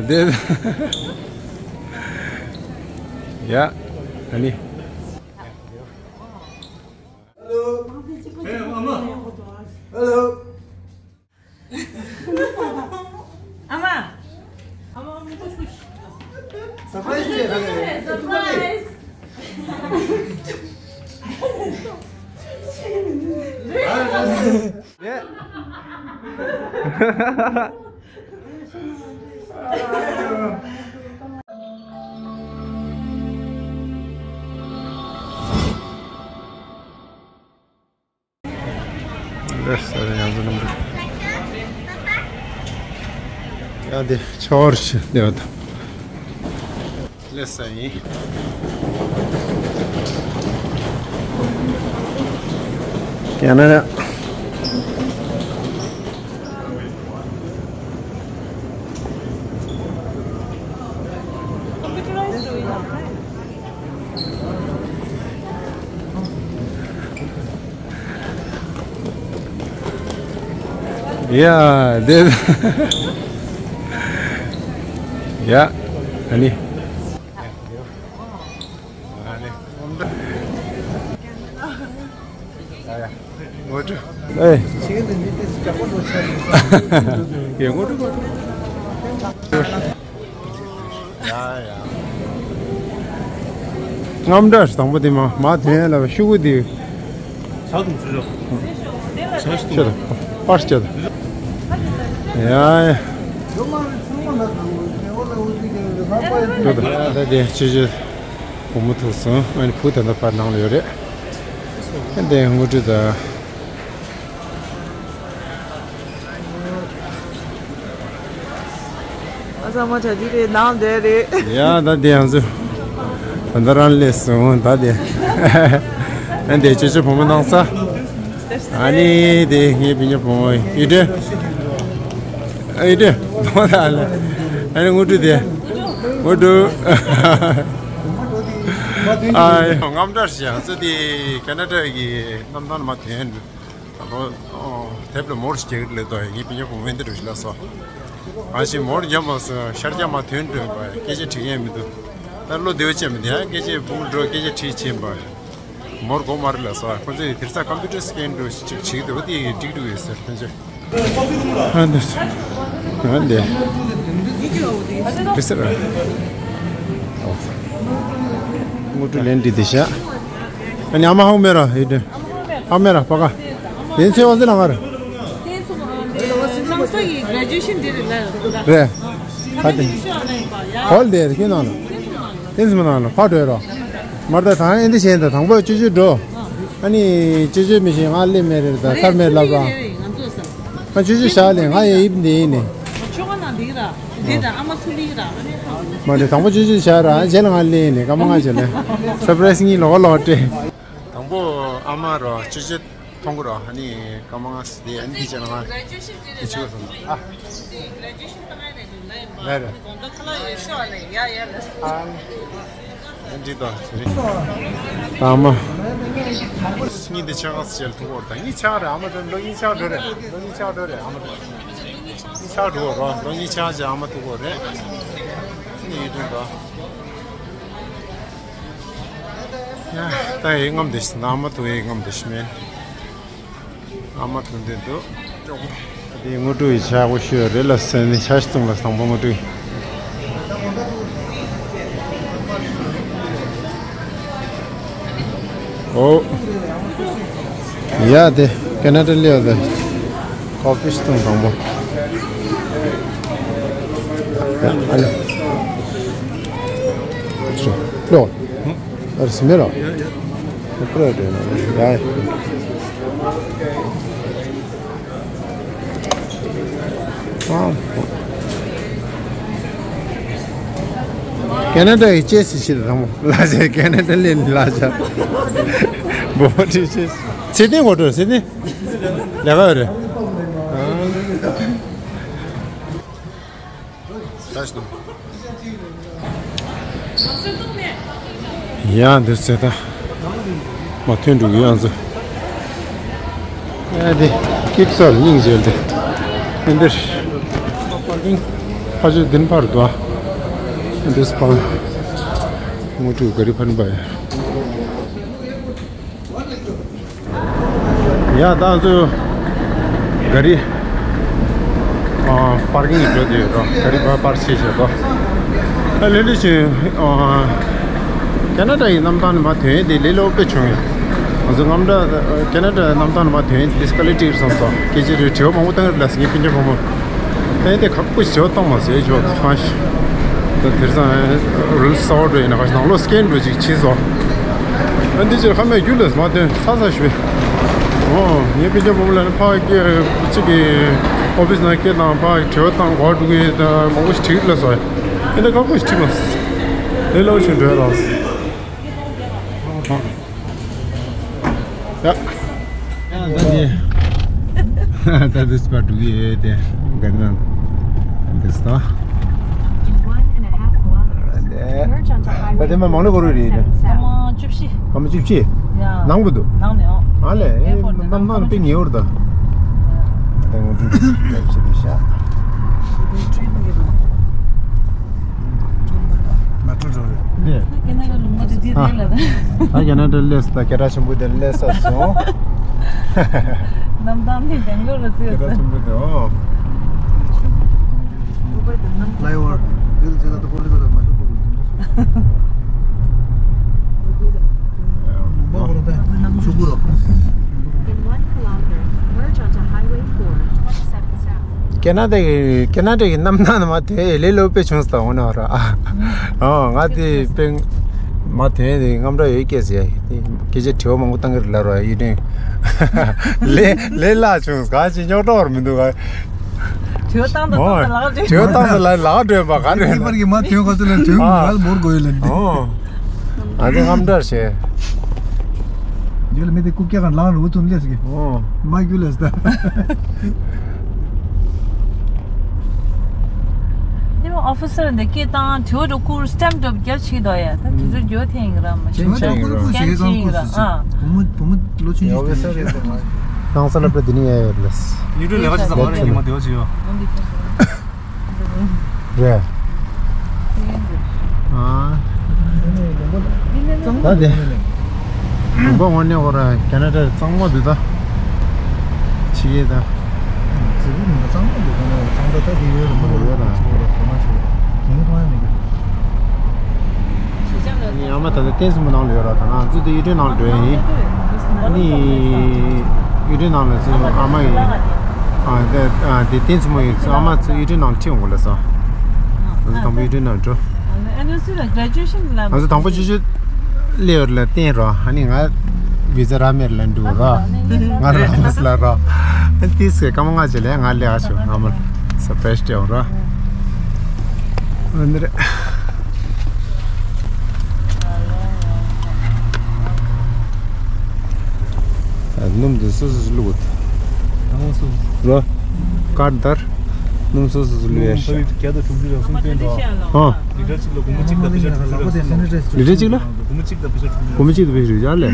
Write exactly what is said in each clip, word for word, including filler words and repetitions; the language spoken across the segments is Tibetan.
འདི། ཡ། ཨ་ནི། Hello. Hello. ཨ་མ། ཨ་མ། ཨ་མ། སར་པ་རའི་སི་བྱས་ད་ལས། སར་པ་རའི་སི། རེད། ལགས་སོ། ཡང་ཚོ་རྣམ་པ། ཡ་དེ་ཆོར་ཞིག་བསྡད་པ་དང་། ལགས་སོ་ཡིན། ཡང་ན་ཡ། ཡ་དེ། ཡ། ཨ་ནི། ངོ་སྤྲོད། ཨེ། ཡ་ངོ་སྤྲོད། ཡ་ཡ། རྔམ་སྒྲ་དང་པོ་དེ་མ་མ་ཐོན་ལ་ཤུ་གུ་དེ། ཆག་ཏུ་ཚུད་རོགས། ཆག་ཏུ། པར་ཆག་ཏུ། ཡ་ཡ། ད་ད་དེ་ཆུ་ཆུ། བུ་མོ་ཐུག་སོང་། ཨ་ནི་བུ་ད་ལྟ་ཕར་ནང་ལ་ཡོད་རེད། ཨ་འདི་དངོས་གྲུབ་དང་། ཨ་ཚང་མ་གྲ་སྒྲིག་རེད། ནང་བསྡད་རེད། ཡ་ད་འདི་ཡང་ཚུ། ད་ལྟ་རང་སླེབས་སོང་ད་འདི། ཨ་འདི་ཆུ་ཆུ་བུ་མོ་ནང་ས། ཨ་ནི་དེ་ངའི་སྤུན་ཀྱག་བུ་མོ་ཡིན་དེ། ཨ་ཡིན་དེ། ཨ་ནི་དངོས་གྲུབ་དེ། དངོས་གྲུབ། ཨ་རྔམ་སྒྲ་ཞིག་ཡང་ཚོ་དེ་ཁེ་ན་ཌ་གི་གནམ་ཐང་ལ་མ་ཐོན་འགྲོ། ཨོ། དེབ་ལ་མོར་ཞིག་རྒྱག་གི་ལས་དོ་ངའི་སྤུན་ཀྱག་བུ་མོ་འདི་འགྲོ་ཞིག་ལ་སོ། ང་ཞིག་མོར་རྒྱབ་མ་སོང་། ཤར་རྒྱག་མ་ཐོན་འགྲོ་བ་སྐད་ཆ་དྲི་མཁན་མི་འདུག་ད་བློ་བདེ་བོ་ཅན་མི་འདུག་ཡང་སྐད་ཆ་བུ་མོ་འགྲོ་སྐད་ཆ་དྲིས་ཕྱིན་པ། མོར་གོ་མ་རེད་ལ་སོ། ཁོ་ཚོས་དེ་རྩ་ཀམ་པུ་ཊར་སི་ཀེན་འགྲོ་ཞིག་ཅིག་བྱེད་ཀྱི་འདུག་དེ་འགྲིག་འགྲོ་ཡོད་ཟེར་ཁོ་ཚོས། ཨ་འདི། ཨ་འདི། འདི་ཟེར། དངོས་གྲུབ་ལན་འདི་འདི་བཞག་ཨ་ནི་ཨ་མ་ཧོ་མེ་ར་ཡོད་དེ། ཧོ་མེ་ར་པ་ཀ་དེ་ཚེ་བ་ཟེར་ལ་ང་ར། དེ་སུ་ནང་ས་ཡི་གྷ་རེ་ཇུ་ཨེ་ཤན་འདི་རེད་ལ། རེད། ཁ་དེ། ཧོལ་དེ་རེད་ཁྱོད་ནང་ལ། དེ་སུ་ནང་ལ་ཕ་འགྲོ་རོགས། མར་ད་དང་ཨེ་འདི་བྱས་ད་དང་པོ་ཅུ་ཅུ་འགྲོ། ཨ་ནི་ཅི་ཅི་མི་ཤེས། ང་སླེབས་མེད་རེད། ད་ཐར་མེད་ལབ་ར། ང་ཅི་ཅི་བཞག་ལས་ང་ཡ་ཡིབ་འདི་ཡིན་ནི། ཆོ་ག་ནང་འདི་ར། འདི་ད་ཨ་མ་ཚུ་ལི་ར། མ་འདི་དང་པོ་ཅི་ཅི་བཞག་ར། རྗེས་ལ་ང་སླེབས་ནི་ཀ་མ་ང་བྱེད་ལེ། སར་པ་རའི་སི་གཉིས་ལོག་ལོག་སྤྲད། དང་པོ་ཨ་མ་ར་ཅི་ཅི་མཐོང་གི་ར། ཨ་ནི་ཀ་མ་ང་སི་དེ་ཨ་ནི་དེ་བྱས་ན་ང་དེ་ཆུ་སོང་ཨ། རེད་རེད། ཨ། འདི་དང་ཟེར། ཨ་མ། གཉིས་འདི་ཆགས་ཟེར་ཐུག་བར་དང་གཉིས་ཆགས་རེད། ཨ་མ་དེ་ལོ་གཉིས་ཆགས་འགྲོ་རེད། ལོ་གཉིས་ཆགས་འགྲོ་རེད། ཨ་མ་དེ་གཉིས་ཆགས་འགྲོ་རོགས། ལོ་གཉིས་ཆགས་ཅེ་ཨ་མ་ཐུག་བར་རེད། གཉིས་ཡིན་དུས་དང་། ཡ་ད་ཡི་རྔམ་དེ་ཞིག་ཨ་མ་ཐུག་ཡི་རྔམ་དེ་ཞིག་མེད། ཨ་མ་དུ་འདི་འདུག་དེ་དངོས་གྲུབ་ཡི་ཆ་གོ་ཤོད་རེད་ལ་ཟེར་ནས་ཆ་ཞིག་བཏུང་ལ་དང་པོ་དངོས་གྲུབ་ཡི། ཨོ། ཡ་དེ་ཁེ་ན་ཌ་ལ་ཡོད་དེ་ཀོ་ཕི་ཞིག་བཏུང་དང་པོ། ཡ་ཨ་ལ། ལོ། ཨར་སི་མེ་ར། ཡ་ཡ། ཨ། ཁེ་ན་ཌ་ཡི་ཅེས་སི་ཤི་རང་ལ་ཅེ་ཁེ་ན་ཌ་ལེན་ལ་ཅེ། བོ་ཏི་ཅེས། ཚེ་བརྟན་གོ་ཏོ་ཚེ་བརྟན། ལས་ཀ་ཡོད་རེད། ཨ། ཡ་འདི་ཚེ་ད་མ་ཐོན་འགྲོ་གི་ཡང་ཚོ། ཡ་འདི་ཀིག་སོར་སྙིང་རྗེ་འདི་ཨེ་འདིར། ཕ་ཆོས་འདིན་ཕར་དུ་ཨ། འདིས་ཕར། དངོས་གྲུབ་ག་རི་ཕན་པ་ཡ། ཡ་ད་ཚོ་ག་རི། ཨ། པར་ཀིང་འགྲོ་དུས་རོ་ག་རི་པར་པར་ཆེ་ཆེ་དོ། ཨ་ལེ་ལེ་ཆེ། ཨ། ཁེ་ན་ཌ་ཡི་གནམ་ཐང་ནས་མར་ཐོན་ཡས་དེ་ལས་སླ་པོ་དཔེ་བྱུང་ཡོད། ང་ཚོ་གནམ་གྲུ་ཁེ་ན་ཌ་གནམ་ཐང་ནས་མར་ཐོན་ཡས་དེ་དཀའ་ལས་འཕྲད་ཀྱི་རེད་བསམ་སོང་། སྐད་ཆ་རེ་དྲི་བ་མང་པོ་བཏང་གི་རེད་ལ་ཟེར་ངའི་སྤུན་ཀྱག་བུ་མོ། ཨེ་དེ་ཁག་པོ་ཞེ་པོ་བཏང་མ་ཟེར་ཅོག་ཁང་ཞིག་ད་དེར་སང་རུལ་གསར་པ་འགྲོ་ཡིན་ན་ཁ་ནང་ལོགས་སི་ཀེན་འགྲོ་ཅིག་བྱས་སོང་། ཨ་འདི་ཕྱིར་ཁ་མེད་རྒྱུ་ལས་མ་ཐོན་ས་ས་ཞུས། ཨོ་ངའི་སྤུན་ཀྱག་བུ་མོ་ལ་ནི་ཕ་གི་གཅིག་གི་ཨོ་ཕིས་ནང་སྐད་དང་ཕ་གི་དྲི་བ་དང་གོ་འགྲོ་གི་ད་མང་པོ་ཞིག་དྲིས་ལ་སོང་། ཨེ་འདི་ཁག་པོ་ཞིག་དྲིས་མ་སོང་། ལས་སླ་པོ་ཞིག་འགྲོ་ཡ་ལ་སོང་། ཡ། ད་འདི། ད་འདི་སྤ་འགྲོ་གི་ཡོད་དེ། ག་རེ་ན། འདི་སྟོ། ད་དེ་མ་མང་ལོ་གོ་རུ་རེད། སྐར་མ་བཅུ་བཞི། སྐར་མ་བཅུ་བཞི། ཡ། ནང་བུ་འདུག་ནང་ནས་ཨོ། ཨ་ལས། ཨེ་ཕོར་ནང་ནང་དཔེ་ཉེ་བར་ད། ད་ང་འགྲོ་གི་ཡོད་ཞེས་དེ་ཤ། མ་འགྲོ་འགྲོ་རེད། འདི། ཁྱེད་རང་ལུང་པ་དེ་འདི་རེད་ལ། ད་ཁྱེད་རང་འདྲ་སླེབས་ད་སྐད་གྲགས་ཆེན་པོ་དེ་སླེབས་ས་སོང་། གནམ་ཐང་ནས་བེང་ལོར་ལ་བཙལ། སྐད་གྲགས་ཆེན་པོ་དེ་ཨོ། Flyover build ཟེར་ད་ད་ཀོ་ལི་ཀ་ད་མ་ཤོག་པོ་གི་ལུང་པ་ཁོ་ར་ད་ཆུ་བུར། In one kilometer, merge onto Highway four, twenty-seven south. ཁེ་ན་ཌ་གི་ཁེ་ན་ཌ་གི་གནམ་ཐང་ནས་མར་ཐོན་ཡས་ལས་སླ་པོ་དཔེ་བྱུང་སོང་འོ་ན་ར། ཨ་ང་དེ་དཔེ་མར་ཐོན་ཡས་དེ་གནམ་གྲུ་ཡོད་སྐད་ཟེར་ཡ་ཡིན། སྐད་ཆ་དྲི་བ་མང་པོ་བཏང་གི་རེད་ལབ་ར་ཡིན་ནའི། ལས་ལས་སླ་བྱུང་ག་ཅི་རྙོག་དྲ་བར་མི་འདུག་ག་དྲི་བ་བཏང་དང་བཏང་དང་ལག་དྲི། དྲི་བ་བཏང་དང་ལ་ལག་སྒྲོན་པ་ག་རེ་ངེས་པར་གྱི་མར་ཐོན་ག་ཚོད་ལ་ཐོན། ཨ། ང་ལ་མོར་དགོས་ཡོད་ལ་འདི། ཨོ། ཨ་འདི་རྔམ་དྲག་བྱས། རྒྱུ་ལ་མི་དེ་རྐུབ་བཀྱག་གང་ལངས་རུ་ཐུང་ལས་སི་གི། ཨོ། མ་རྒྱུ་ལས་ད། ནི་མོ་ཨོ་ཕི་སར་འདི་སྐད་བཏང་དྲི་བ་འགྲོ་ཁུར་སི་ཊེམ་སྒྲོབ་རྒྱབ་ཆིག་དོ་ཡ། ད་དུས་ཚོད་འགྱོ་ཐེངས་ར་མ་ཆེན་ཆེན་ཡིན་ར། ཆེན་ཆེན་ཡིན་ར། ཨ། བུ་མོ་བུ་མོ་ལོ་ཆུང་ཆུང་ཞིག་དེ་ཡིན་ཞིག་ར། ཨ། ནང་ས་ལ་པ་དེ་ནི་ཡ་ཡོད་ལས། ཡུ་ཊུབ་ལས་ཀ་ཅི་ཙམ་བ་རེད་ཉི་མ་དེ་བ་ཅི་ཡོད། རེད། ཨ། ད་དེ། ལུང་པ་དངོས་གནས་ཁོ་ར་ཁེ་ན་ཌ་གཙང་མ་འདུག་ད། ཕྱི་རྒྱལ་ད། ཙི་གུ་མི་འདུག་གཙང་མ་འདུག་ཁོ་ན་གཙང་སྦྲ་ད་དེ་ཡོད་རེད་མ་རེད་ཡོད་ད། ཕྱི་རྒྱལ་ལ་གོ་མ་ཆེ་བ་དེ་ནི་མཐོང་ཡ་མི་འདུག་ཨ་ནི་ཨ་མ་ད་ལྟ་བསྟན་སྲུང་མ་ནང་ལ་ཡོད་ར། ད་ང་ཚོ་དེ་གཡུ་སྒྲོན་ནང་འགྲོ་ཡ་ཡིན། ཨ་ནི་གཡུ་སྒྲོན་ནང་ལ་ཚུར་ཨ་མ་ཡིན། ཨ་དེ་ཨ་དེ་བསྟན་སྲུང་མ་ཡིན་ཚུར་ཨ་མ་ཚུར་གཡུ་སྒྲོན་ནང་ལ་ཁྲིད་འོང་གོ་ལ་སོང་། ང་ཚོ་དང་པོ་གཡུ་སྒྲོན་ནང་འགྲོ། ཨ་ནི་ཨ་ནི་སུ་ལ་གྲྭ་ཆོས་ཤིང་ལ། ང་ཚོ་དང་པོ་ཆོས་ཆོས་སླེབས་ཡོད་ལ་བསྟན་རོགས། ཨ་ནི་ང་བི་ཛ་རག་མེད་ལ་འགྲོ་རོགས། ང་རག་མེད་ལ་རོགས། ཨ་ཏིས་ཀྱི་སྐར་མ་ལྔ་རྗེས་ལ་ང་སླེབས་ཨ་ཆོག་ང་མ་སར་པ་རའི་སི་སྤྲད་འོང་རོགས། ཨ་ནི་རེད། སྣུམ་དེ་སོ་སོ་སོ་བླུགས་འོ། རོ། ཀར་དར། སྣུམ་སོ་སོ་སོ་བླུགས་ཡ་ཤ། ཨ། ལི་ཊར་གཅིག་ལ་སྒོར་མོ་གཅིག་དང་པེ་ཤ་དྲུག་ཅུ་རེ་སོ་སོ། ལི་ཊར་གཅིག་ལ། སྒོར་མོ་གཅིག་དང་པེ་ཤ་དྲུག་ཅུ་རེ།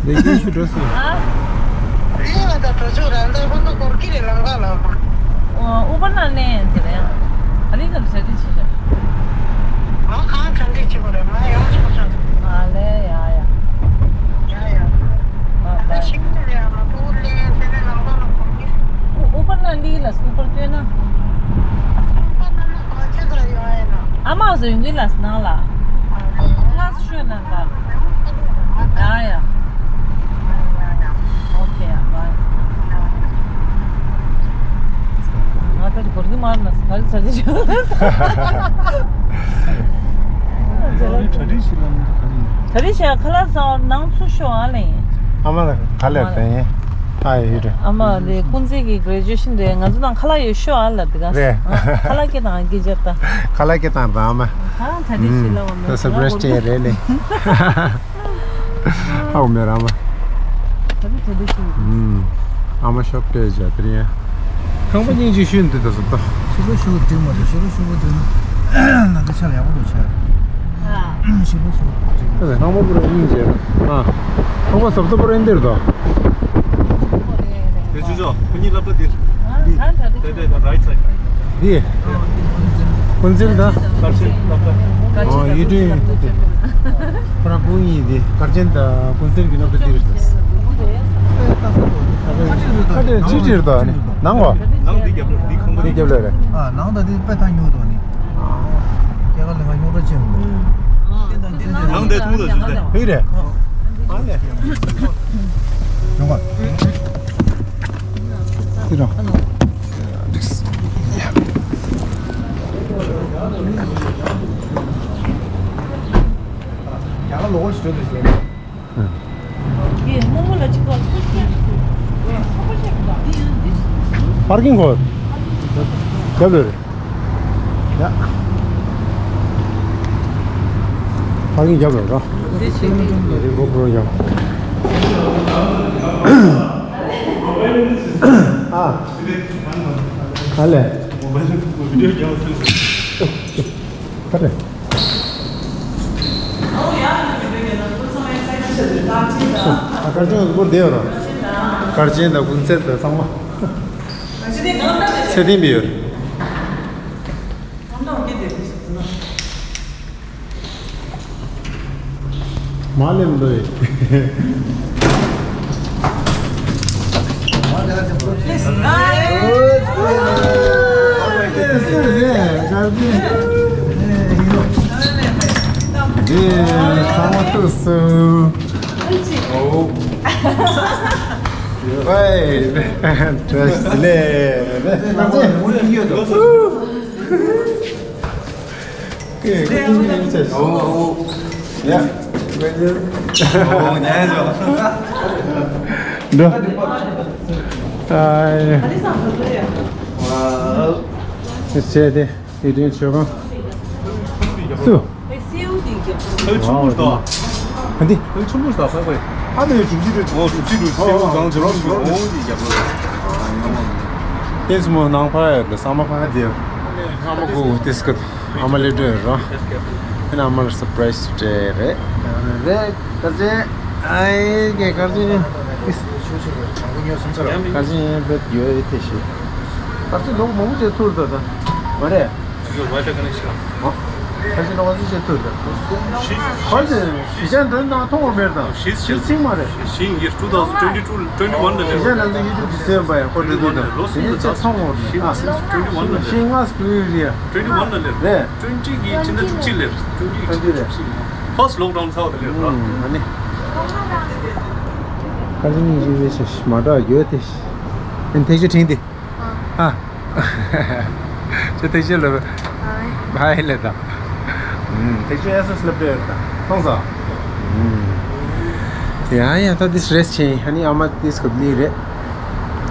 འདི་སྐྱེ་ཤུ་འགྲོ་སྲིད། ཨ། ཨུ་བར་ནང་ལེན་ཟེར་ཡང་། ཨ་ལི་ཀ་ལ་ཟ་དུས་ཆེ་ཆེ། ང་གང་གྲ་སྒྲིག་བྱེད་དགོས་རེད། ང་ཡོང་ཆོག་ཆོག་ཨ་ལེ་ཡ་ཡ། ཡ་ཡ། ཨ་ད་ལེ། ཤིང་ནས་ཡ་མ་ཏུ་ལེན་ཟེར་ནས་ནང་པ་ལ་གོ་གི། ཨུ་བར་ནང་ལི་ལ་སུ་པར་སྟོན་ན། ཨུ་བར་ནང་ལ་ག་ཚོད་ཙམ་ཡོང་ཡ་ཡིན་ན། ཨ་མ་ཟེར་ཡོང་གི་ལ་སྣང་ལ། ཨ་ལེ། ང་ཤོད་ན་ལ། ཡ་ཡ། Okay, bye. ང་ད་གོར་གི་མར་ན་ག་རེ་ཚར་གི་ཆུ། གྲ་སྒྲིག་ཞིག་ལ་ནི་ག་རེ་ཡིན། ག་རེ་བྱས་ཁ་ལག་ཟ་བར་ནང་ཚུད་ཤོག་ཨ་ལེ། ཨ་མ་ལ་ག་ལེར་བསྟན་ཡིན། ཨ་ཡོད་རེད། ཨ་མ་ལེ་ཀུན་གཟིགས་ཀྱི་གྷ་རེ་ཇུ་ཨེ་ཤན་རེད། ང་ཚོ་ནང་ཁ་ལག་ཡོད་ཤོག་ཨ་ལ་དེ་ག་རེད། ཁ་ལག་སྐྱེ་དང་སྐྱེ་རྒྱབ་ད། ཁ་ལག་སྐྱེ་དང་དང་ཨ་མ། ད་གྲ་སྒྲིག་ཞིག་ལ་བ་མེད། ད་སར་པ་རའི་སི་སྤྲད་རེད་ལེ། ཧའོ་མེ་ར་མ། ད་དུ་དེ་འདྲ་ཞིག་ཡིན། ཨུམ། ཨ་མ་ཤོབ་སྤྲད་བྱ་དེ་རིང་། ཁང་པ་སྙིང་རྗེ་ཤོས་འདི་ད་སོ་ད། ཤི་ལོ་ཤི་བོ་འགྲིག་མ་རེད། ཤི་ལོ་ཤི་བོ་འགྲིག་ན་ང་ཚོ་ཆ་ལ་ཡག་པོ་འདུག་ཆ། ཨ། ཤི་ལོ་ཤི་བོ་འགྲིག་ན། ཁང་པ་པུ་ར་སྙིང་རྗེ། ཨ། ཁང་པ་ཟབ་ཏོ་པུ་ར་འདིར་ད། དེ་ཆུ་ཆོ་ཁོ་གཉིས་སློབ་གྲྭ་འདིར། ཨ། ད་ད་དེ་དེ་ད་རའིཊ་སའིཌ། འདི། ཀུན་གསལ་དང་། ཨོ་ཡུལ་སྒྲོན། ཁོ་རང་སྐུ་ཉིད་འདི་དཀར་ཆེན་དང་ཀུན་གསལ་གྱི་སློབ་གྲྭ་འདི་རེད། ཁ་བྲལ་ཅི་ཅིར་དང་ནང་བ། ནང་འདི་རྒྱབ་ལོགས་འདི་ཁང་པ་འདི་རྒྱབ་ལོགས་རེད། ཨ་ནང་ད་འདི་དཔེ་ཐག་ཉེ་དོ་ནི། སྐྱེ་རྒ་ལས་ང་རྙོག་དྲ་ཆེན་པོ། ནང་འདི་ཐུང་དུ་ཞུ་ཟེར། ཧེ་རེད། ཨ་ལས། ཡོང་བ། ཁྱེད་རང་། པར་ཀིང་གོ། རྒྱབ་ལོས་རེད། ཡ། ཕ་གི་རྒྱབ་ལ་རོ། འདི་བྱེད་ཀྱི། འདི་གོ་པྲོ་རྒྱབ། ཨ། ཨ་ལས། ཁ་རེ། ཨ་དཀར་ཆེན་སྐོར་བསྡད་ཡོད་རོ། དཀར་ཆེན་དང་ཀུན་གསལ་དང་ཚང་མ། ཚེ་བརྟན་པའི་ཡོད་རེད། མ་ལེམ་འདོད། འགྲོ། ཨ། བྱས་ཏེ་ཡིད་དྲན་མཆོད་ཁང་སུ། ཨེ་ཆུང་མོ་ཞིག་དང་། ཨ་འདི། ཨེ་ཆུང་མོ་ཞིག་དང་ཕ་གི། ཨ་ནི་གྲུབ་ཀྱི་རེད། ཨོ་གྲུབ་ཀྱི་རེད། སེའུ་བཟང་ཇོ་རོང་ཞིག་འོང་གི་རྒྱབ་ལོ། ཏེ་སི་མོ་ནང་ཕ་ཡ་ལ་ས་མ་ཕ་ཡ་དེ། ཨ་མ་ཁུ་ཏེ་སི་ཀ་ཨ་མ་ལེ་འགྲོ་ར། ཨ་ནི་ཨ་མ་ལ་སར་པ་རའི་སི་སྤྲད་རེད། རེད་ཀ་ཅེ། ཨའི་ཀེ་ཀ་ཅེ། ཀ་ཅེ་ཡན་པེད་ཡོད་ཨེ་ཐེ་ཤི། ཀ་ཅེ་ལོག་མང་པོ་ཅིག་ཐུར་ད་ད། མ་རེད། ཁ་ཤས་ལོག་ཅིག་ཐུར་ད། ཁ་ཤས་གཞི་ཆ་འདོན་དང་མཐོང་བ་མེད་དང་། ཤིས་ཚིང་མ་རེད། ཤིས་ཚིང་མ་རེད། ཤིས་ཡིར་two thousand twenty-two twenty-one ལ་ལེར། གཞི་ཆ་ནང་དུ་ཡུ་ཊུབ་ཅིག་བཟོས་པ་ཡ་ཁོ་འདྲ་འདུག་ད། དེ་ནས་ཚེ་ཚོང་བོར་ནས་ཨ། twenty-one ལ་ལེར། ཤིས་ལྔ་སྐུའི་རིའི་ཡ། twenty-one ལ་ལེར། རེད། twenty གི་ཕྱི་ན་བཅུ་གཅིག་ལེར། twenty གི་ཕྱི་ན་བཅུ་གཅིག་ལེར། first lockdown ཚར་བ་དེ་ལེར། ཨ་ནི། ཀ་ཅི་ནི་ཞིག་རེད་ཤག་མ་འདྲ་ཡོད་དེ། ཨན་ཐེག་ཆེ་ཕྲེང་དེ། ཨ། ཁྱོད་ཐེག་ཆེ་ལབ། བྷའི་ལབ་དང་། ཐེག་ཆེ་ཨེ་སོ་སི་ལབ་དེ་ཡོད་དང་། མཐོང་སོང་། ཡ་ཡ་ད་འདི་རེས་ཆེ་ཨ་ནི་ཨ་མ་ཏིས་ཀོ་ནི་རེད།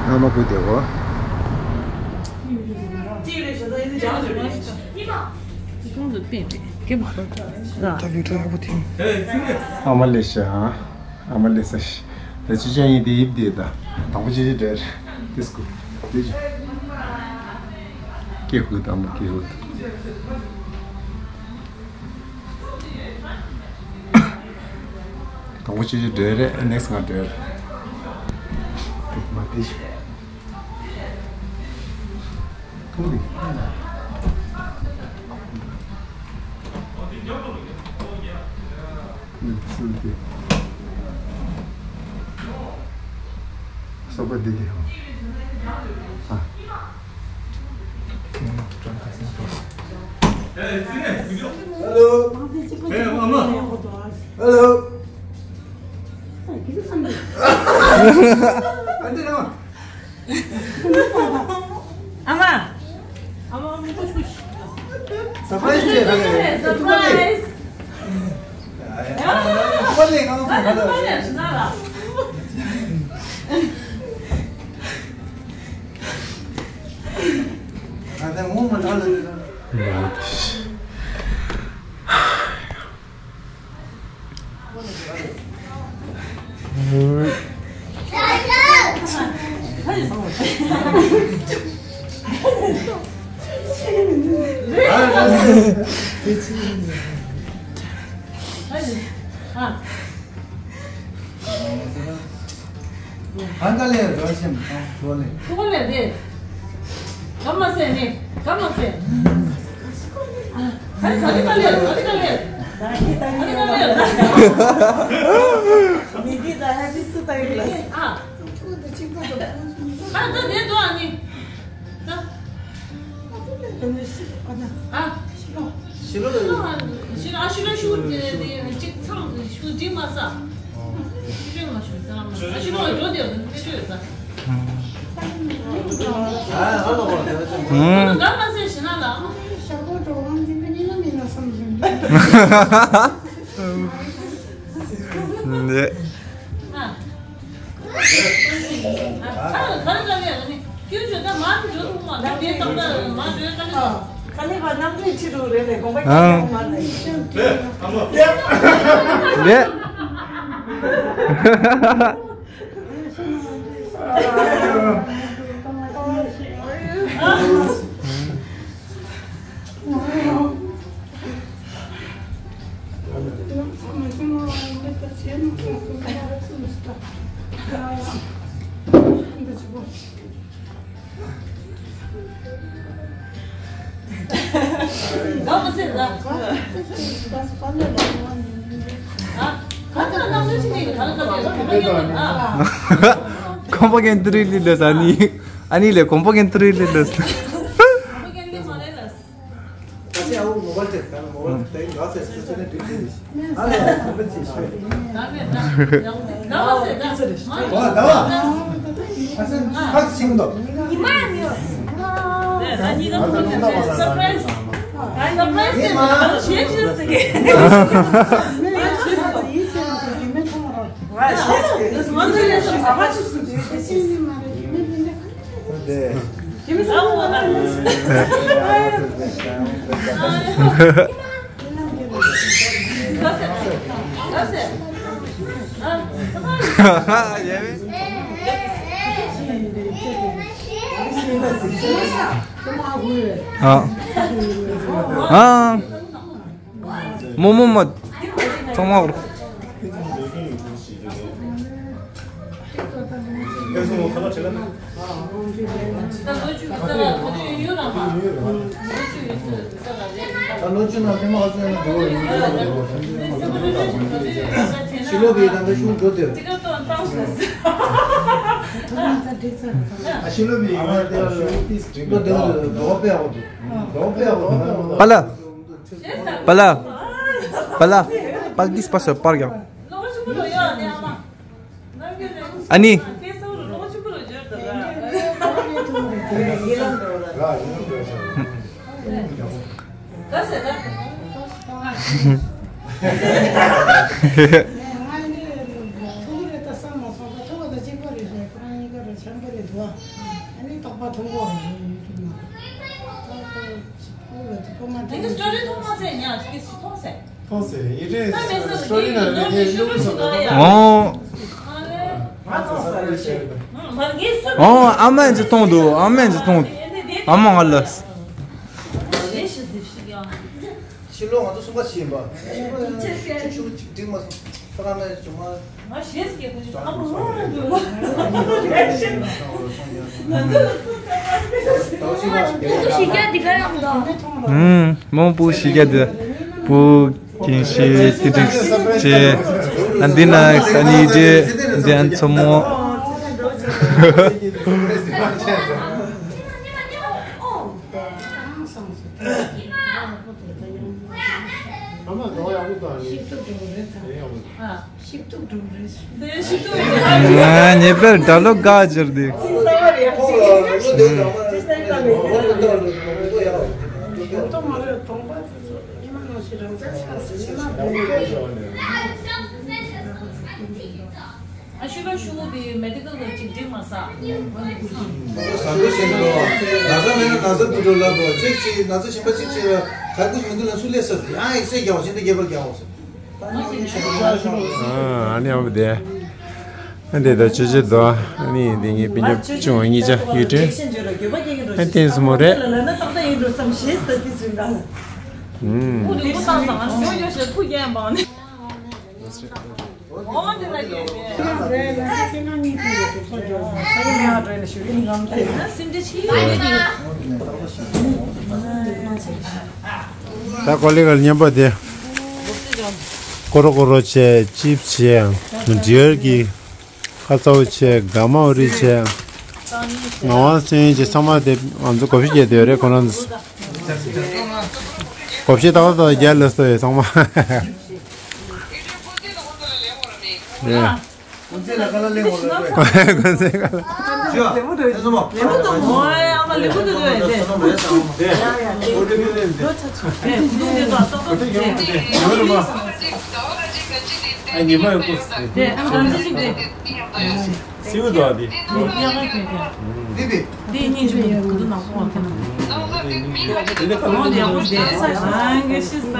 ཨ་མ་ཀུ་དེ་གོ། ཁོང་ཚོ་བསྟན་རེད་སྐྱེ་བ་ད་ལུས་ཁྲ་ཡག་པོ་དེ། ཨ་མ་ལེ་ཤ། ཨ་མ་ལེ་ས་ཤི། ད་ཅི་ཅང་ཡིན་དེ་ཡིབ་དེ་ད། དང་པོ་ཅི་ཅི་འདྲེར། དེ་སྐུ། དེ་ཅི། སྐྱེ་དགུ་དང་མ་སྐྱེ་དགུ། དང་པོ་ཅི་ཅི་འདྲེ་རེད། ནེག་སི་ང་འདྲེ་རེད། མ་དེ་ཅི། ཐུང་དེ། ཨུ། སུ་དེ། སོག་པོ་དེ་དེ། ཨ། Hello. Hey, mama. Hello. ཨ་མ། ཨ་མ། སར་པ་རའི་སི་བྱས་ད་ལེ། སར་པ་རའི་སི། ཨ་ལེ་ང་ཚོ་ད་ལེ། ཨ་ད་ངོ་མ་ད་ལེ། ཧང་ག་ལེ་རོ་ཤམ་ཏོ་ལེ། ཏོ་ལེ་དེ། ག་མ་ཟེར་ནི། ག་མ་ཟེར། ཨ། ག་རེ་ག་རེ་ག་ལེར་ག་རེ་ག་ལེར། ད་ཁྱེད་ད་ཁྱེད་ཡོད་ལ། མི་འདི་ད་ཧ་ཅི་སུ་ད་ཡོད་ལ། ཨ། ཨ་ད་ནས་འདུག་ཨ་ནི། ད། ཨ། ཤི་ལོ་ལ། ཤི་ལོ་ཨ་ཤི་ལོ་ཤུ་དེ་དེ་གཅིག་ཚང་ཤུ་འགྲིག་མ་ས། ཤི་ལོ་མ་ཤུ་ཚང་མ་ཨ་ཤི་ལོ་འགྲོ་དེ་མི་ཤོད་ས། ཨ་ཨ་ལོ་གོ་དེ་ཚོ། ཨུམ། ད་མ་ཟེར་ཤི་ན་ལ། ཤ་པོ་འགྲོ་ཝང་འདི་ག་ཉིན་ལ་མིན་ན་བསམ་བཞིན། ནེ། ཨ། ཁོང་པ་གན་ཏུ་རི་ལི་ལ་ས་ནི། ཨ་ནི་ལས་གོམ་པ་གན་ཏུ་རི་ལི་ལ་ས། ཨ། ཨ། མོ་མོ་མོ། ཚང་མ་འོར། ད་ལོ་བཅུ་ནང་ཐེངས་མ་ག་ཚོད་ཡོད་ན་འགྲོ་བ་ཡིན། ཕྱི་ལོགས་ཀྱི་ད་ལྟ་ཤུགས་འགྲོ་དེར། ཨ་ཕྱི་ལོགས་ཀྱི་ཡིན་ན་དེ་ལོ་དེ་འགྲོ་བ་དཔེ་ཡག་པོ་འདུག་འགྲོ་བ་དཔེ་ཡག་པོ་འདུག་པ་ལ། པ་ལ། པ་ལ། པ་ལ་འདིས་པ་སོ་པར་ཡང་། ཨ་ནི། ཨ་ནི་རྟོགས་པ་མཐོང་གོ་རེད། ཨ་ནི་སི་ཊོ་རི་མཐོང་མ་ཟད་ཉག་གཅིག་གིས་མཐོང་ཟེར། མཐོང་ཟེར་ཡིན་རེད། སི་ཊོ་རི་ནང་ནས་ངས་བླུགས་སོང་ད། ཨོ། ང་མཐོང་ཟེར་རེད་ཤེས། ཨོ་ཨ་མ་ཅིག་མཐོང་འདུག་ཨ་མ་ཅིག་མཐོང་འདུག་ཨ་མ་ང་ལ། ཕྱི་ལོ་ང་ཚོ་གསུམ་པ་ཕྱིན་པ། ཕྱི་ལོ་ཡང་ཆིག་ཤུ་གཅིག་འགྲིག་མ་སོང་། ཁོ་རང་ནས་བྱུང་བ། ང་ཞེས་སྐད་ཁོ་ཅིག་ཨ་མ་ཧོ་ར་འདུག་ང་ཚོ་ལ་སུ་ཚང་མ། ཨུམ། མོ་བུ་ཤི་རྒྱ་དེ། བུ་རྒན་ཤེས་ཏི་ཏིག་ཅེ། ཨ་འདི་ན་ས་ནི་ཅེ། འདི་ཨན་ཚོ་མོ། ཨ་མ་འདོགས་ཡག་པོ་དང་ནི། ཤིབ་ཏུ་འགྲོ་རེད་ད། དེ་ཡག་པོ། ཤིབ་ཏུ་འགྲོ་རེད། དེ་ཤིབ་ཏུ་ཡིན། ང་ཉེ་པར་ད་ལོ་ག་ཅིར་དེ། ཚིག་གསར་བ་རེད་ཡག་ཅིག་ཏོ་མ་རེད། གྲོང་པ་དེ་ཚོ་ཉི་མ་ནང་བཞིན་རང་ཅག་ཆགས་སྲིད་ཉི་མ་བོད་སྐད་རེད། ཨ་ཤུ་ར་ཤུ་དེ་མེ་ཌི་ཀལ་ལ་ཅིག་འགྲིག་མ་ས། ཟ་འདུག་ཤེས་འདུག་ན་ཚ་མེད་ན་ན་ཚ་འདུག་འགྲོ་ལབ་རོགས་ཅིག་ཅིག་ན་ཚ་ཞིམ་པ་ཅིག་ཅིག་ལ་ག་ཀུ་ཞིག་མི་འདུག་ལ་སུ་ལས་ས་ཡང་ཨེག་སེ་རྒྱག་བ་ཤིན་ཏུ་རྒྱལ་པར་རྒྱག་བ་ས། ཨ་ནི་ཨ་བ་དེ། ཨ་འདི་ད་ཆུ་ཆུ་དོ། ཨ་ནི་འདི་ངའི་སྤུན་ཀྱག་ཆུང་བ་གཉིས་ཆ་ཡུལ་དྲན། ཨ་བསྟན་སུ་མོ་རེད། ཨུམ། ད་ཀོ་ལི་གལ་མཉམ་པ་དེ། ཀོ་རོ་ཀོ་རོ་བྱས། ཅིབ་སི་བྱས། འབྲི་ཡར་གྱི་ཁ་ཚ་བོ་བྱས། ག་མ་འོ་རི་བྱས། ངག་དབང་སེང་བྱས། ཚང་མ་དེ་ང་ཚོ་བགོ་བཤའ་རྒྱག་དེ་རེད། ཁོ་རང་ཚོ་བགོ་བཤའ་ཏག་ཏག་རྒྱག་ལ་སོ་ཡོད་ཚང་མ། ཡ། ཀོན་ཚེ་ཀ་ལ། ཨ་ཉི་མ་ཡོད་པོ། སེའུ་དོ་དེ། འདི་གཉིས་ཀྱི་མི་འདུག་གུ་དུ་ནག་པོ་བ་ཁྱེད་ནང་། འདི་ཁ་ལོང་དེ་ཡག་པོ་བྱས། ཨང་གི་ཤི་ས།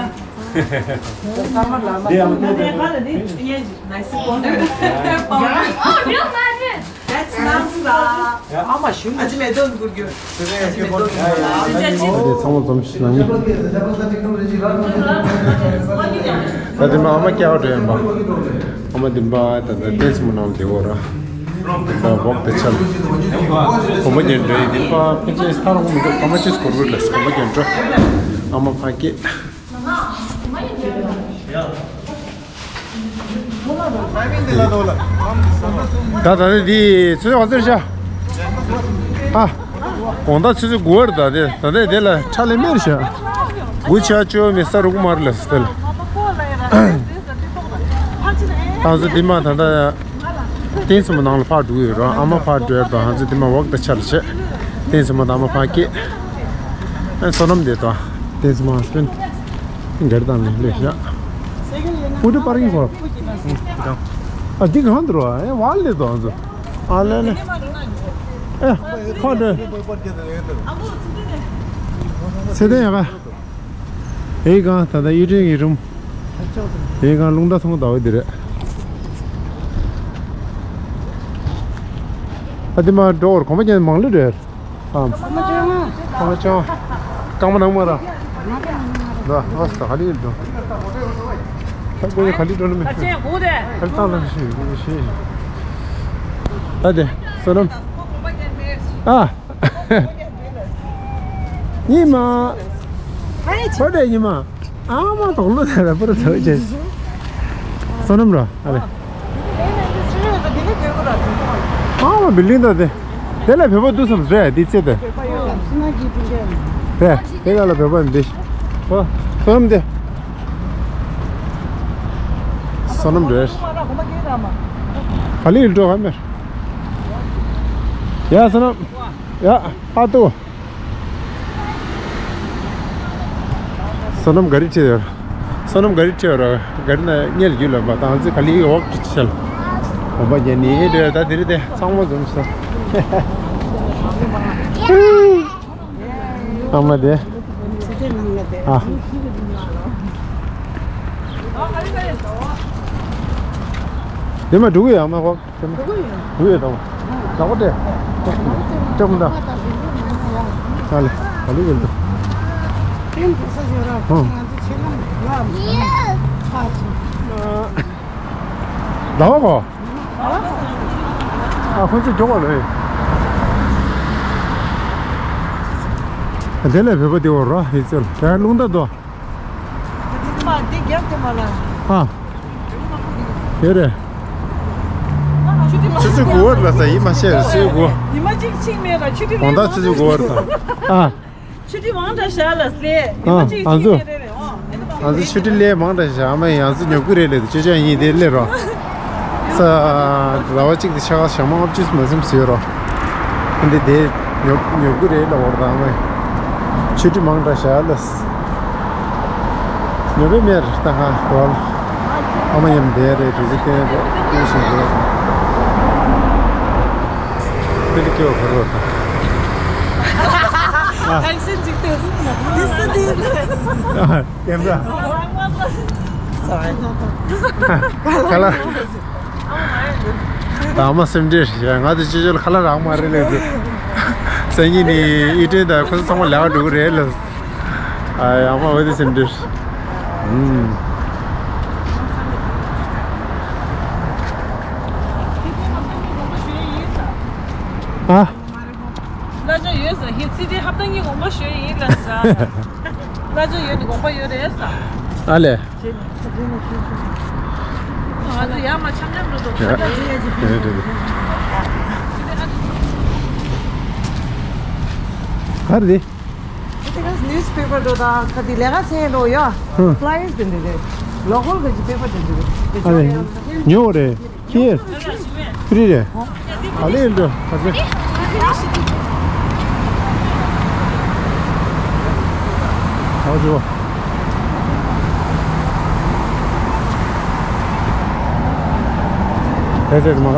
འདི་ཡང་དེ་དེ་དེ། That's nice. ཨ་མ་ཞུ་ཨ་ཅི་མེ་དོན་གུར་གྱུར། ཨ་ཅི་མེ་དོན་གུར་གྱུར། ཨ་ཅི་མེ་དོན་གུར་གྱུར། དེ་ཚང་མ་འཛོམས་ཤིག་ནང་། ད་དེ་མ་ཨ་མ་སྐྱ་བ་འགྲོ་ཡིན་པ། ཨ་མ་དེ་མ་ད་ད་བསྟན་སྲིད་མོ་ནང་དེ་འོ་ར། ད་འོག་དེ་ཆ་ལ། གོམ་པ་རྒྱན་འགྲོ་ཡི་དེ་པ་ཕན་ཆད་ཐར་འོང་མི་འགྲོ། གོམ་པ་ཅིས་གུར་གུར་ལ་གོམ་པ་རྒྱན་འགྲོ། ཨ་མ་ཕ་སྐད། ད་ད་ནི་འདི་ཚོད་ཚོད་བ་ཚོད་ཤ། ཨ། དགོང་དག་ཚོད་ཚོད་དགུ་བར་ད་དེ་ད་ནི་དེ་ལ་ཁྲ་ལེ་མེར་ཤ། དགུ་ཆ་བཅོ་མི་ས་རུག་མར་ལ་སྟེ་ལ། ད་ཚོད་འདི་མ་ད་ད། བསྟན་སྲིད་མོ་ནང་ལ་ཕར་འགྲོ་གི་ཡོད་ར། ཨ་མ་ཕར་འགྲོ་ཡོད་དོ། ང་ཚོ་འདི་མ་འོག་ཏུ་ཆ་ལ་བྱེད། བསྟན་སྲིད་མོ་དང་ཨ་མ་ཕར་སྐྱེས། ཨ་བསོད་ནམས་དེ་དོ། བསྟན་སྲིད་མོ་ཧ་སི་བེན་ཌི། འགལ་དང་ལས་ལས་བཞག་ཨུ་ཏུ་པར་ཀིང་ཧོ། ཨ་འདི་གང་འདུག་ར། ཨེ་ཝལ་ལས་དོ་ང་ཚོ། ཨ་ལས་ལས། ཨེ་ཕར་འགྲོ། ཚེ་བརྟན་ཡ་ག་ཨེ་གང་ད་ལྟ་གཡུ་སྒྲོན་གྱི་རུམ། ཨེ་གང་རླུང་རྟ་ཐུང་ཟླ་བ་འདི་རེད། ཨ་དེ་མ་འགྲོ་བར་གོམ་པ་རྒྱན་མང་ལོས་རེད། ཨམ། གོམ་པ་བཅོ་ལྔ། གོམ་པ་བཅོ་ལྔ། རྐང་པ་ནང་མ་ར། ད་ཨོ་ས་ག་ལི་འགྲོ། ད་ཀོ་ཡ་ག་ལི་འགྲོ་ནི་མི་ཤེས། ཨ་ལི་ཏང་ལ་ཤེས་ཤེས། ད་དེ་བསོད་ནམས། ཨ། ཉི་མ། ཧེ་ཆོ་དེ་ཉི་མ། ཨ་མ་དོག་ལོ་དེ་ར་པུ་ར་ཚོ་ཅེས། བསོད་ནམས་ར་ཨ་ལེ། ཨ་མ་བིལ་ལིང་ད་དེ། དེ་ལ་བོད་པ་འདུག་བསམ་རེད་དེ་ཚེ་དེ། དེ་དེ་ག་ལ་བོད་པ་འདི། ཨོ་བསོད་ནམས་དེ། བསོད་ནམས་རེད། ག་ལི་ཡིལ་འགྲོ་ག་མེར། ཡ་བསོད་ནམས། ཡ་ཨ་ཏུ། བསོད་ནམས་ག་རེ་བྱས་ཡོད། བསོད་ནམས་ག་རེ་བྱས་ཡོད་ར། ག་རེ་ན་སྙེལ་རྒྱུ་ལ་མ་བཏང་ཚེ་ག་ལི་འོག་ཏུ་ཆལ། འོ་མ་རྒྱ་ནི་འདྲ་ད་དེ་རེད་དེ་ཚང་མ་འཛོམས་སོང་། ཨ་མ་དེ། ཨ། དེ་མ་འགྲོ་གི་ཡོད་ཨ་མ་ཁོ། དེ་མ་འགྲོ་གི་ཡོད། འགྲོ་གི་ཡོད་དང་། ལག་པ་སྤྲད། སྤྲད་མི་འདུག་ཨ་ལེ། ག་ལེ་ཡོད་འདུག་ཨ། ཟླ་བ་གོ། ཨ་ཁོ་ཚོ་མགྱོགས་པ་རེད། དེ་ལས་བོད་པ་དེ་འོ་ར་ཧི་ཚལ་དེ་རླུང་རྟ་དོ། ཨ། དེ་རེད། ཆུ་ཚོད་དགུ་པར་ལ་ས་ཡིན་མ་ཤེས་རེད་ཚོད་དགུ། ཉི་མ་གཅིག་ཕྱིན་མེད་ལ་ཆུ་ཚོད་དགོང་དག་ཆུ་ཚོད་དགུ་པར་ལ་ས། ཨ། ཆུ་ཊི་མང་དྲགས་ཤག་ལ་ཟེར། ཨ། ང་ཚོ། ང་ཚོ་ཆུ་ཊི་ལས་མང་དྲགས་ཤག་ཨ་མ་ཡང་ཚོ་ཉོབ་ཀྱི་རེད་ལས་དེ་ཅོ་ཅོ་ཡིན་དེ་ལས་རོ། ས། ཟླ་བ་གཅིག་དེ་ཆ་ག་ཞག་མ་ལྔ་བཅུ་མ་ཟིན་ཟེར་རོ། ཨ་འདི་དེ་ཉོབ་ཉོབ་ཀྱི་རེད་ལ་འོར་ད་ཨ་མ། ཆུ་ཊི་མང་དྲགས་ཤག་ལ། ཉོབ་པའི་མེར་ད་ཧ་གོ་ལ། ཨ་མ་ཡང་དེ་རེད་དེ་ཅི་བསྟན་རེད་བསྟན་བཞིན་རེད། ཕི་ལི་ཀེའོ་ཁ་རོ་ད། ཨ། ཨེག་སེན་ཅིག་ཏུ། ཨ། ཀེམ་ར། ཁ་ལ། ད་མ་སེམས་ཁྲལ་ཞེ་ང་དེ་ཅི་ཅོལ་ཁ་ལ་རག་མ་རེད་ལས་དེ། སང་ཉིན་ནི་ཨི་ཏྲེན་དང་ཁོ་ཚོ་ཚང་མ་ལས་ཀ་འགྲོ་གི་རེད་ལ། ཨ་ཡ་མ་འོ་དེ་སེམས་ཁྲལ། ཨུམ། ཨ། བླ་ཆོས་ཡོད་ཟེར། ཧི་ཚི་དེ་ཧབ་ཏ་གཉིས་དགོངས་པ་ཞུས་ཡིན་ལ་ཟེར། བླ་ཆོས་ཡོད་ནི་དགོངས་པ་ཡོད་རེད་ཟེར། ཨ་ལས། རེད་རེད། ང་ཚོ་ཡར་མར་འཆམ་འཆམ་འགྲོ་འདུག་ཁ་ཁ་ཅིག་ཡ་ཅིག་རེད་རེད་རེད། ག་རེ་རེད། དེ་ག་ནིའུ་སི་པེ་པར་འགྲོ་དང་ཁ་དེ་ལས་ཀ་བྱས་འགྲོ་ཡ། ཧུ། ཕ་ལ་ཡར་སི་དེ་འདྲ་རེད། ལོ་ཀལ་གི་ཅིག་པེ་པར་དེ་འདྲ་རེད། ཨ་ལས། ཉོ་རེད། ཁྱེད། ཕི་རི་རེད། ཨ་ལས་འགྲོ། ཨ་ལས། ཨ་ཇོ། དེ་ཚེ་མ་ག་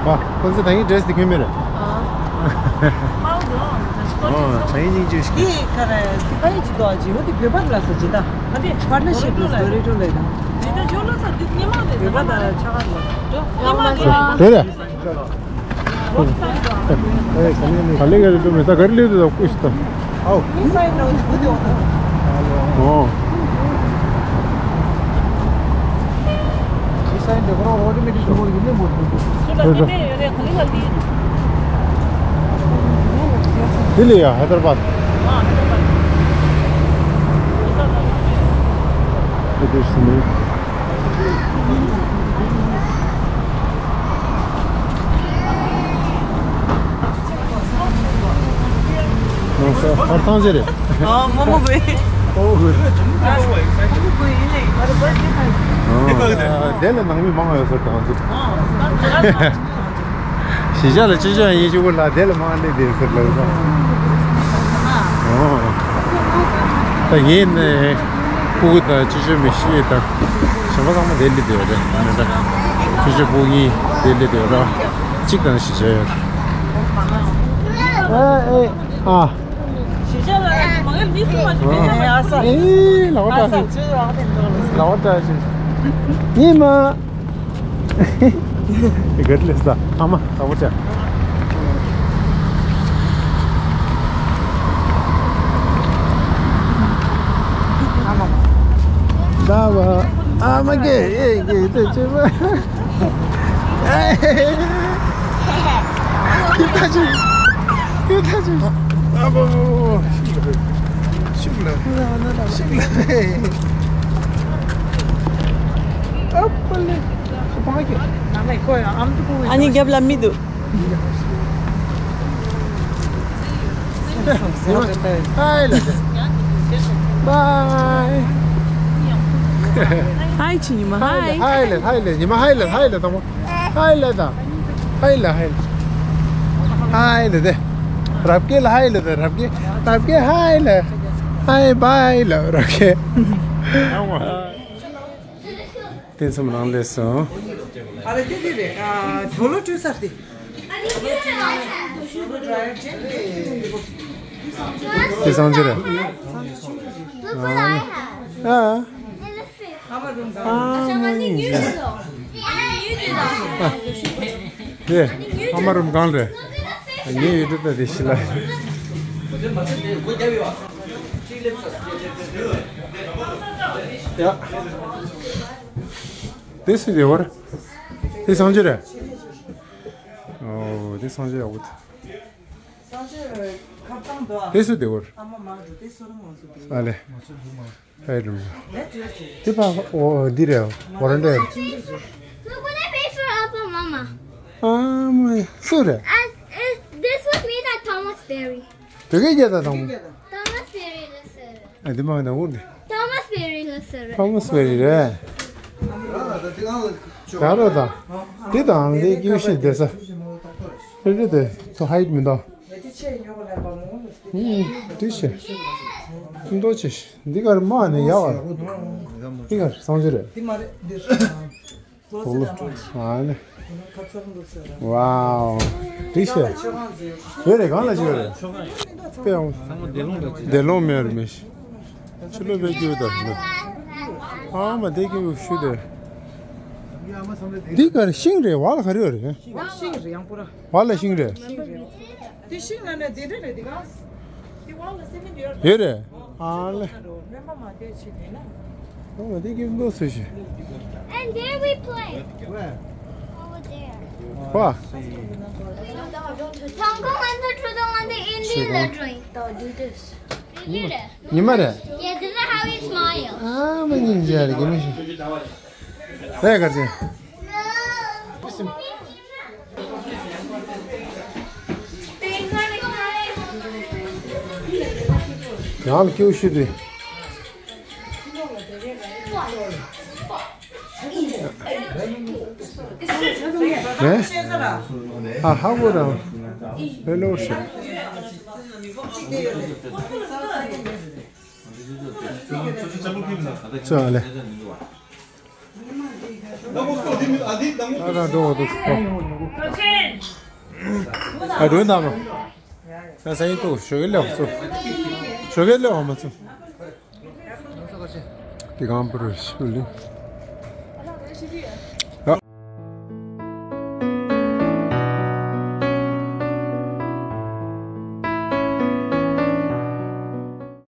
ཨ། ཁོ་ཚོ་ད་ཡིན་ཌེ་རེ་སི་དེ་གྱོན་མེད་རེད། ཨ། ཨོ། ད་ཡིན་སྙིང་རྗེ་ཞིག་འདི་ག་རེ། ད་ཡིན་ཅི་དོ་ཨ་ཅི་འོ་དེ་བོད་པ་ལ་ས་ཅི་ད། ཨ་དེ་པར་ཊ་ནར་ཤིབ་ལ་ཌོ་རི་ཊོ་ལ་ཡིན་ད། དེ་ད་ཇོ་ལོ་ས་དེ་ཉི་མ་དེ་བོད་པ་ལ་ཆ་ག་ལ་ཇོ་ཉི་མ་དེ། དེ་རེད། ག་ལེ་ག་ལེ་དུ་མེ་ད་གར་ལེ་དུ་ད་ཀུཤ་ད། ཨའོ། ཨོ། ལྡི་ལི་ཡ་ཧེ་དར་བཱད། ཨ་ཐང་ཆེ་རེད། ཨ་མོ་མོ་བེ། ཨོ་བེ། ཨ་དེ་ལ་ནང་མི་མང་ཡོད་ས་གང་ཚོད། གཞིས་ཆགས་ལ་ཅི་ཅོ་ཡིན་ཞུ་གུ་ལ་དེ་ལ་མང་ལེ་དེ་ཟེར་ལ་ཡོད་ས། ཨོ། ད་ངས་ནས་སྤུ་གུ་དང་ཅི་ཅོ་མི་ཤེས་དང་གཞན་པ་ཚང་མ་དེ་ལི་དེ་རེད་མི་འདྲ། ཅི་ཅོ་སྤུ་གུ་གཉིས་དེ་ལི་དེ་ར། གཅིག་དང་གཞིས་ཆགས་ཡོད། ཨ་ཨེ་ཨ། གཞིས་ཆགས་ལ་མང་ཡ་མི་སུ་མ་ཞིག་ཨེ་ཨ་ས། ཨེ་ལ་བ་ཏྲ་ཞིག་ལ་བ་ཏྲ་ཞིག་ཉི་མ། དེ་ག་ལས་ས་ཨ་མ་ད་བོ་ཅ། ད་བ་ཨ་མ་གེ་ཨེ་གེ་དེ་ཅི་བ། ཨེ་ད་ཅི་ཨེ་ད་ཅི་ཨ་བ་བ་བ་ཤུགས་ལ་ཤུགས་ལ་ཨ་པ་ལེ། ཨ་ནི་རྒྱབ་ལ་མི་འདུག་ཧའི་ལ། བའི། ཧའི་ཆི་ཉི་མ་ཧའི། ཧའི་ལ་ཧའི་ལ་ཉི་མ་ཧའི་ལ་ཧའི་ལ་དང་པོ། ཧའི་ལ་དང་། ཧའི་ལ་ཧའི་ལ། ཧའི་ལ་དེ། རབ་རྒྱས་ལ་ཧའི་ལ་དང་རབ་རྒྱས། རབ་རྒྱས་ཧའི་ལ། ཧའི་བའི་ལ་རབ་རྒྱས། བསྟན་སྲུང་རང་ལས་སོ། ཨ་རེ་དེ་དེ་རེད། ཨ་ཇོ་ལོ་སྤྲོད་ས་དེ། དེ་སངས་རྒྱས་རེད། ཨ་ཨ་མ་ཡིན། དེ་ཨ་མ་རུམ་གང་རེད། ངའི་ཡུལ་དུ་ད་དེ་ཤི་ལ། ཡ། དེ་སུ་དེ་བར། དེ་སངས་རྒྱས་རེད། ཨོ་དེ་སངས་རྒྱས་ཡག་པོ་དེ། དེ་སུ་དེ་བར། ཨ་ལེ། ཧའི་རུ། དེ་ཕ་ཨོ་འདི་རེད། ཝ་རན་ཌ་རེད། Look what I made for Appa Mama. ཨ་མ་སུ་རེད། Uh, uh, this was made at Thomas Berry. དེ་གའི་རྒྱལ་དང་དང་པོ། Thomas Berry ལ་ཟེར། ཨ་འདི་མ་ན་འུར་འདི། Thomas Berry ལ་ཟེར། Thomas Berry རེད། ད་རོ་ད། འདི་དང་འདི་ཀྱི་ཤི་དེ་ས། རེ་རེ་དེ་ཚོ་ཧའིཊ་མི་འདུག་འདི་ཤི། འདི་ཤི། འདི་གར་མ་ནི་ཡ་བ། འདི་གར་སངས་རྒྱས་རེད། འདི་མ་རེད་འདི། དོ་ལོ། ཨ་ནི། ཝའོ། དེ་ཤེས། ཡོད་རེད་གང་ལ་ཤེས་རེད། དཔེ་ཡང་། བདེ་ལོང་མེད་རེད་མེད། ཕྱི་ལོ་བེད་སྤྱོད་དང་མེད། ཨ་མ་དེ་ཀྱི་ཤུ་དེ། འདི་གར་ཤིང་རེད་བ་ལ་ག་རེ་ཡོད་རེད། ཤིང་རེད་ཡང་པོ་ར། བ་ལ་ཤིང་རེད། ཤིང་རེད། དེ་ཤིང་ལ་ནས་དེ་འདྲ་རེད་དེ་ག་དེ་བ་ལ་སེ་མེན་ཡོད་རེད། ཡོད་རེད། ཨ་ལེ། སྨན་པ་མ་བསྡད་ཕྱིན་ནས་ན། Oh, they give those fish. And there we play. Where? Over there. Wow. Tongkong and the Trudong and the Indian are doing. Don't do this. You did it. You made it. Yeah, this is how he smiles. Ah, my ninja, give me. Hey, guys. ཡང་ལ་སྐྱེའུ་ཤི་དུས། ཨེ། ཨ་ཧ་གོ་རང་། ཧེ་ལོ་ཤི། ཅོ་ལེ། ཨ་ར་འགྲོ་འོ་དུ་ཚོ། ཨ་འགྲོ་འདམ་ལོ། ཨ་ས་ཡིན་ཏོ་ཞོ་གེ་ལེ་འོ་ཚོ། ཞོ་གེ་ལེ་འོ་མ་ཚོ། དེ་གང་པུ་རུ་ཤུ་ལི།